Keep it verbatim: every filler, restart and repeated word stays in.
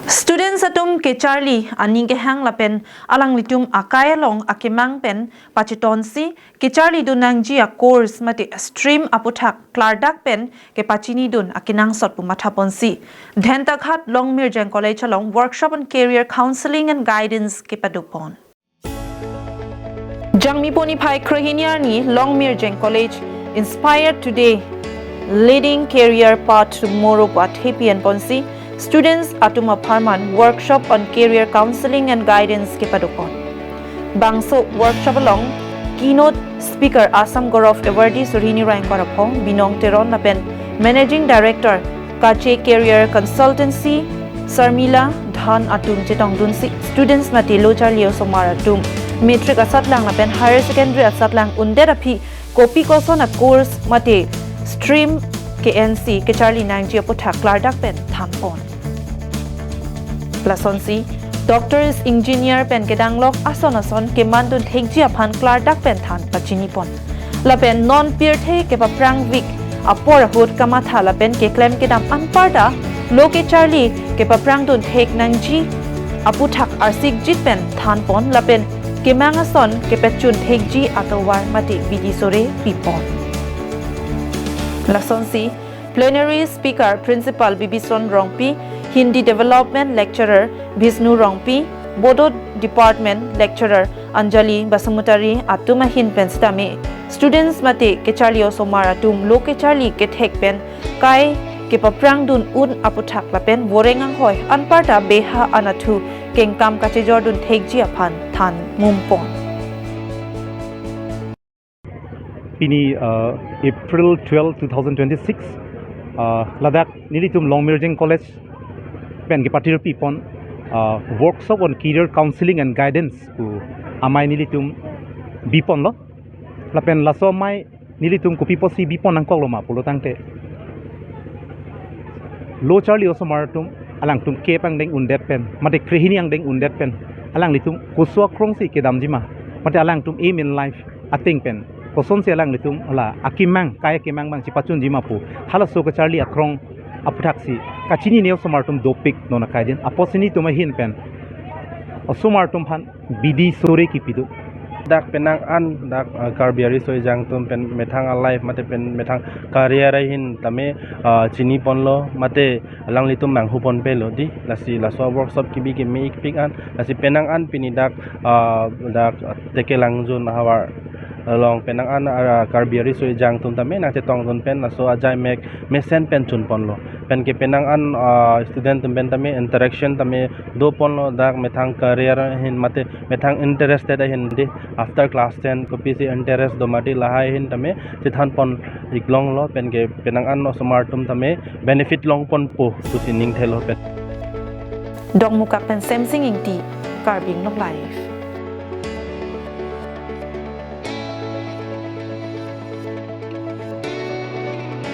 Students atum kecharli aning kehang lapen alanglitum akai along akemang pen pachitonsi kecharlidun nangji a-course mate stream aputhak klardak pen kepachinidun akenangsot pu mathaponsi Dhentaghat Longmirjeng College along Workshop on Career Counseling and Guidance kepadopon. Jangmi poni phai krehini arni Longmirjeng College Inspired Today, Leading Career Path Tomorrow pu athepi enponsi students atum apharman Workshop on Career Counseling and Guidance kepadopon. Bangso workshop along keynote speaker Assam Gaurav Awardee Surhini Rengkar aphong, Binong Teron lapen Managing Director Kache Career Consultancy Sarmila Dhan atum chetongdunsi students mate lo charli osomar atum matric asatlang lapen higher secondary asatlang undet aphi kopi koson a-course mate stream ke-ensi kecharli nangji aputhak klardak pen thanpon. Lasonsi doctors, engineer pen kedanglok ason ason kemandun thekji aphan klardak pen than pachinipon. Lapen non pirthe kepaphrangvek apor ahut kamatha lapen keklem kedam anparta lo kecharli kepaphrangdun thek nangji aputhak arsikjit pen thanpon lapen kemang ason kepachun thekji atovar mate bidi sore pipon. Lasonsi plenary speaker Principal Bibison Rongpi, Hindi Development Lecturer Bishnu Rongpi, Bodo Department Lecturer Anjali Basumatary atum ahin pen sitame students mate kecharli osomar atum lo kecharli kethek pen kai kepaphrangdun un aputhak lapen voreng anghoi anparta beha anatthu kengkam kachejordun thekji aphan than mumpon. Pini uh, April twelve, two thousand twenty-six, uh, ladak nelitum Longmirjeng College pen kepatirpipon uh, Workshop on Career Counseling and Guidance pu amei nelitum biponlo. Lapen laso amei nelitum kopi pusi bipon nangkoklo ma pulo tangte, lo charli osomar atum alangtum kep angdeng undet pen mate krehini angdeng undet pen alanglitum koso akrongsi kedamji ma mate alangtum aim in life ateng pen kosonsi alanglitum hala akemang, kai akemang abang chepachunji ma pu halaso kecharli akrong aputhaksi kachinine osomar atum dopik non akai din. Apotsi nelitum ahin pen osomar atum aphan bidi sore kipidun. Dak penang an dak uh, Karbi ariso ejang atum pen methang a-life mate pen methang career ahin tame uh, chiniponlo mate alanglitum manghuponpelo di. Lasi laso workshop kebi keme-ikpik an, lasi penang an pini dak uh, dak uh, Tekelangjun ahavar along penang an uh, Karbi ariso ejang atum tame nangchetongdun pen laso ajai mek mesen pen chunponlo. Pen ke penang an uh, student atum pen tame interaction tame doponlo, dak methang career ahin mate methang interested ahin di, after class ten kopisi interest do mati lahai ahin tame chethanpon iklonglo. Pen ke penang an osomar atum tame benefit longponpo pusi ningthelo pen. Dongmukak pen Semsing Ingti, Karbi Anglong Live.